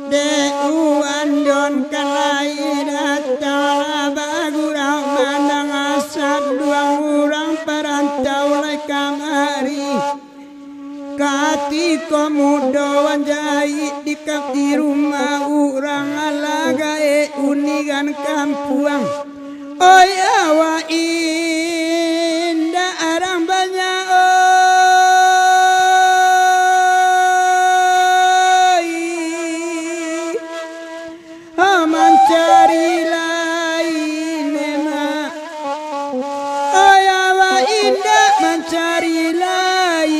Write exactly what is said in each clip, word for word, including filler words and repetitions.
Dek uandon ka lai datang lah bagurau mandanga saduang urang parantau lai kamari. Katiko mudo wan jahek di ka-, di rumah urang, alah gaek unigan kampuang. Oi, awak indak arang banyak, oi. Ha, mancari lai, Mak. Oi, awak indak mancari lai.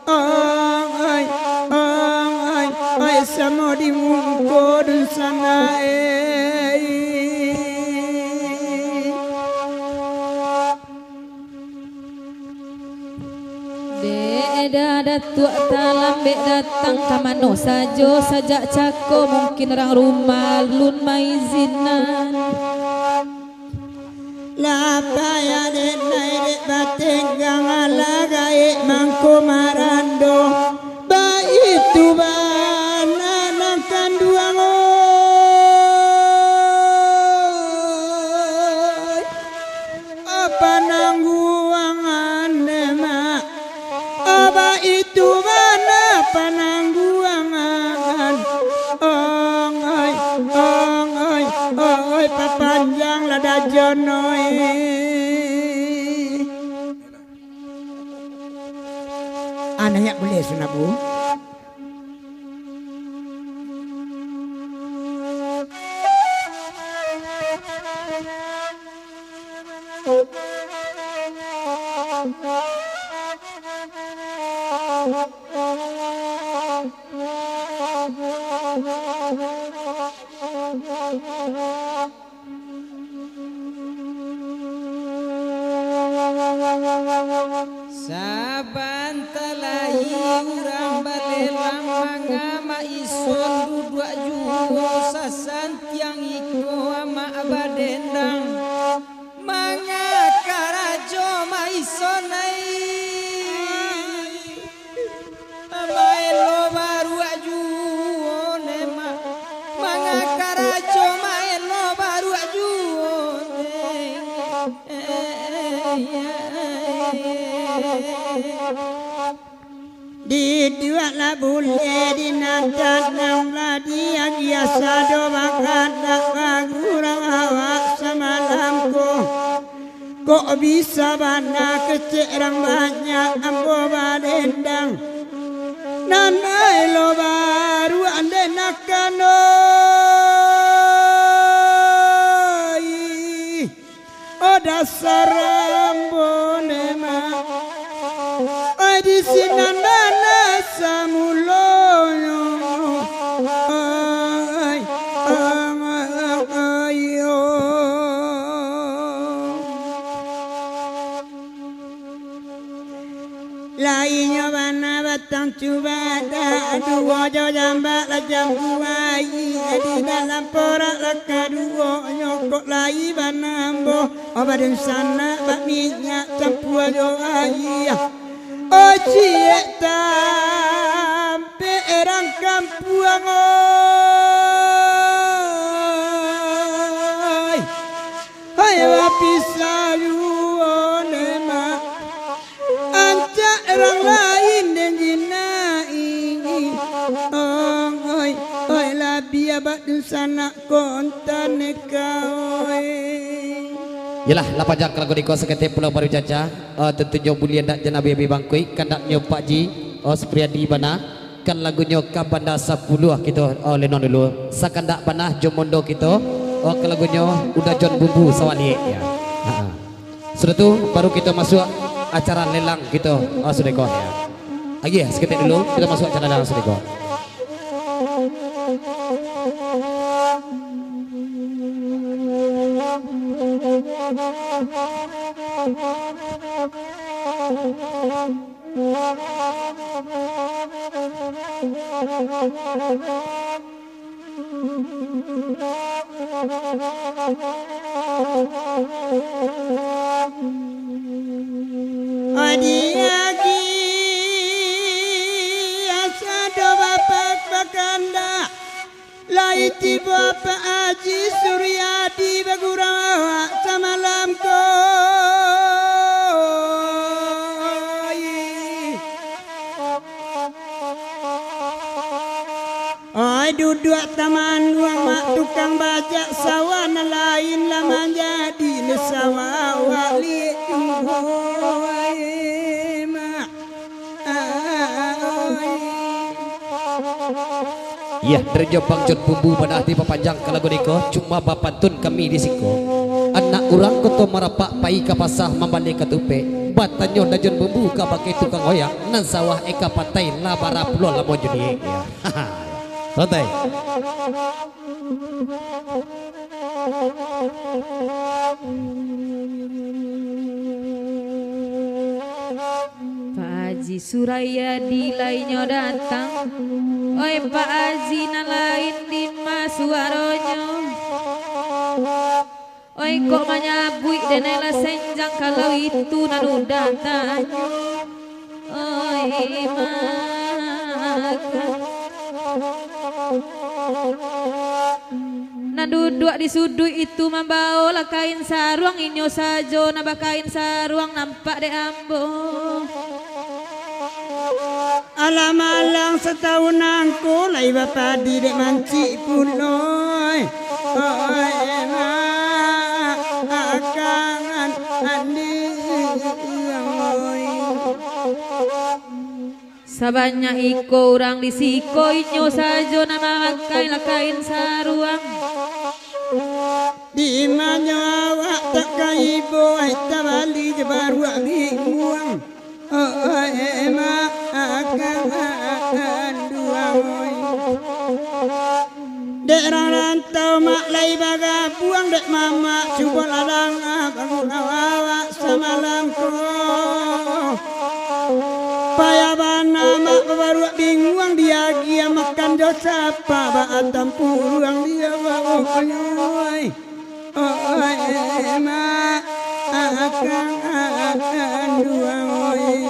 Ong, oi, ong, oi, oi, samo di muko dunsanak, eh. Dek Eda Datuak talambek datang, ka mano sajo sajak cako, mungkin urang rumah alun maizinan. Lah payah den lai dek batenggang, alah gaek mangko marando. Baitu bana nan kanduang, oi. Panangguangan, Mak. Baitu bana panangguangan. Ong, oi, ong, oi, oi, papanjang lah dajon, oi. Anak yak boleh sunat, Bu? Sabanta lai urang balelang, manga Mak Ison duduak juo sasantiang iko Amak badendang. Manga karajo Mak Ison ai. Maelo baruak juo ne, Mak. Manga karajo maelo baruak juo ne. Diduaklah bulek di nan tanang, lah diagiah sado bakadak bagurau awak samalam ko. Kok bisa bana kecek rang banyak ambo badendang. Nan maelo baruak den akan, oi. Oh, dasar ambo ne, Mak. Oi, di sinan bana samulonyo. Oi, oi, oi, oi, oi, oi. Lainyo bana batang cubadak, duo jo jambak lah jambu aia, di dalam porak lah kaduonyo, kok lai bana ambo, oh, badunsanak bak minyak campua jo aia. Oh, ciek tampek rang kampuang, oi. Hai, bapisah juo ne, Mak. Ancak rang lain den jinai. Ong, oi, oi, labiah bak dunsanak kontan ne ka, oi. Yolah, lah panjang ka lagu niko saketek pulo baru caca. Eh, tantunyo buliah ndak jan abih-abih bangkuik, kandaknyo Pak Ji, eh, Supriyadi bana. Kan lagunyo ka banda sapuluah kito, oh, lenong dulu. Sakandak bana jo mondo kito, oh, kan lagunyo Uda Jon Bumbu Sawaliek, ya. Ha. Sudah tu, baru kito masuak acara lelang kito, oh, sudah ko, ya. Agiah saketek dulu, kito masuak acara lelang sudah ko. Adi agi, asa do bapak bakanda. Tibo Pak Haji Suryadi bagurau awak samalam ko. Oi, duduak taman ruang mak tukang bajak sawah, nan lain lah manjadi ni sawah wali. Oi, mak. Oi. Yah, dari Jombang Jon Bumbu, bana ati bapanjang ka lagu niko, cuma bapantun kami di siko. Anak urang Koto Marapak pai ka pasa mambali katupek, batanyo Dajon Bumbu kabake tukang oyak, nan sawah eka patai lah bara pulo lamo jo diek. Santai. Pak Haji Surayadi lainyo datang. Oi, Pak Haji, nan lain dima suaronyo? Oi, kok manyabuik denai lah senjang, kalau itu nan udah tanyo. Oi, maka nan duduak di suduik itu mambaolah kain saruang, inyo sajo nan bakain saruang, nampak dek ambo. Alang-alang satahun nangko lai bapadi dek mancik pulo. Oi, mak, akan andi, oi. Sabanyak iko urang di siko, inyo sajo nan mamakai lah kain saruang. Di manyo awak tak ka ibo, ai tabali jo baruak binguang. Oi, mak, akan duang, oi. Dek rantau mak lai bagabuang, dek mamak cubo lalang, ah, bangun awak samalam ko. Payah bana mak babaruak binguang, diagiah makan jo sapa, baa tampuruang dia bawa, oi. Oi, mak, akan duang, oi.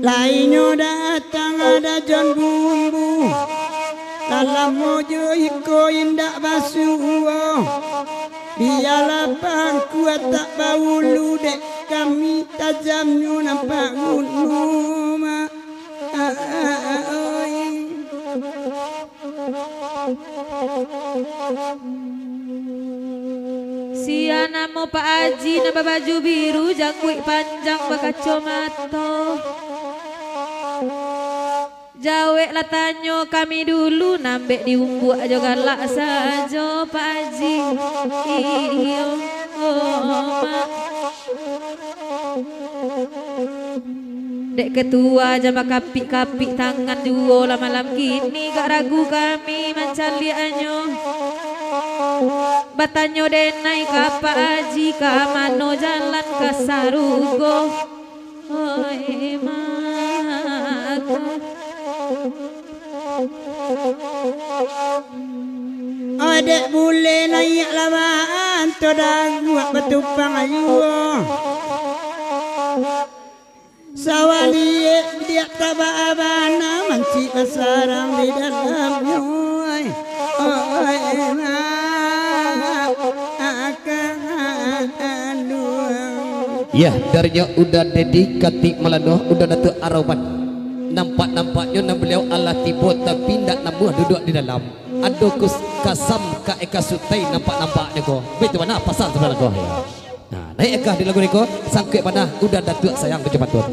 Lainyo datang Dajon Bumbu, lah lamo jo iko indak basuo. Bialah pangkuah tak baulu, dek kami tajamnyo nampak gunung, mak. Oi. Sia namo Pak Haji nan babaju biru, jangguik panjang, bakacomato? Jaweklah tanyo kami dulu, nan bek diumbuak jo galak sajo, Pak Haji. Iyo, oh, mak. Dek ketua jan bakapik-kapik tangan juo lah malam kini, gak ragu kami mancaliaknyo. Batanyo denai ka Pak Haji, ka mano jalan ka sarugo? Oi, maka. Oi, dek buleh naiak lamaan, to daguak batupang ayuo. Sawaliek diak tabaa bana, mancik basarang di dalamnyo. Oi, oi, mak, akan duang. Yah, darinyo Uda Dedi Katik Malano, Uda Datuak Aroman. Nampak-nampaknyo nan baliau alah tibo, tapi indak namuah duduak di dalam. Ado kus-, kasam ka Eka Sutai nampak-nampaknyo ko. Baitu bana pasan sabananyo ko. Nah, naiak aka di lagu niko, sangkuik bana Uda Datuak Sayang Kacamatan.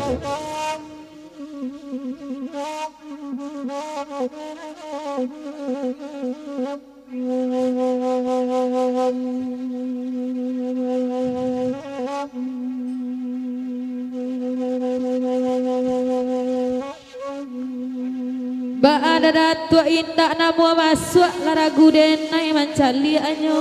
Baa Datuak indak namuah masuak, lah ragu denai mancaliaknyo.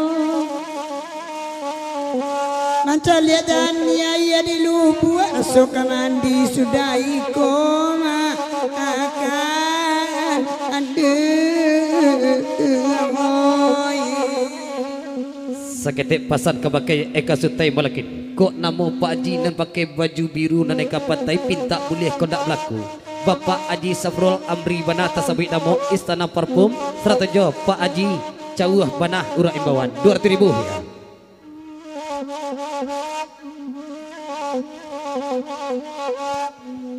Mancaliak janiah aia di lubuak, raso ka mandi sudah iko, mak, akan, aduh, oi. Saketek pasan kabake Eka Sutai Malakin. Kok namo Pak Haji nan pakai baju biru nan Eka Patai pintak buliah kok ndak balaku. Bapak Haji Safrul Amri bana tasabuik namo Istana Parfum, sarato jo Pak Haji Cauh bana urang imbauan. Duo ratuih ribu, ya.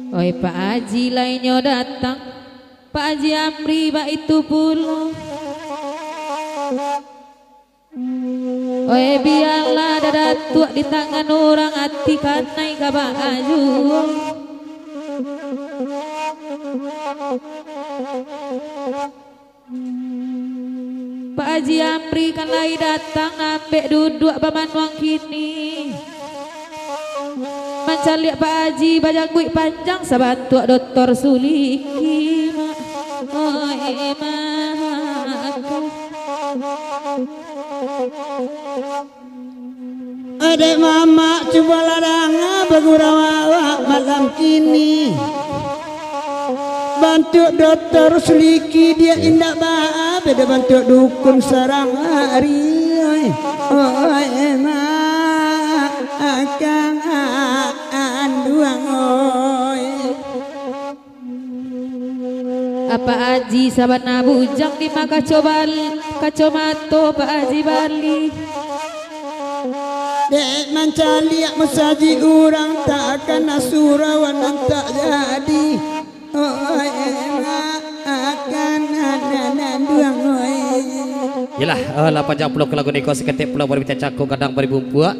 Oi, Pak Haji lainyo datang, Pak Haji Amri baitu pulo. Oi, bialah dadatuak di tangan urang, ati kanai ka baa juo. Pak Haji Amri kan lai datang, nan ambek duduak bamanuang kini. Mancaliak Pak Haji bajangguik panjang sabantuak Doktor Suliki, Mak. Oi, Mak. Adek mamak, cubolah danga bagurau awak malam kini. Bantuak Doktor Suliki, dia indak baa, beda bantuak dukun sarang ari, oi. Oi, Mak, akang anduang, oi. Apak Aji sabana bujang di ma kaco bal-, kaco mato Pak Aji Bali. Dek mancaliak musajik urang, takkan surau nan tak jadi. Oi, maafkan anak-anak duang, oi. Yalah, eh, lah panjang pulo ka lagu niko, saketek pulo bari bicak cako, gadang bari bumpuak.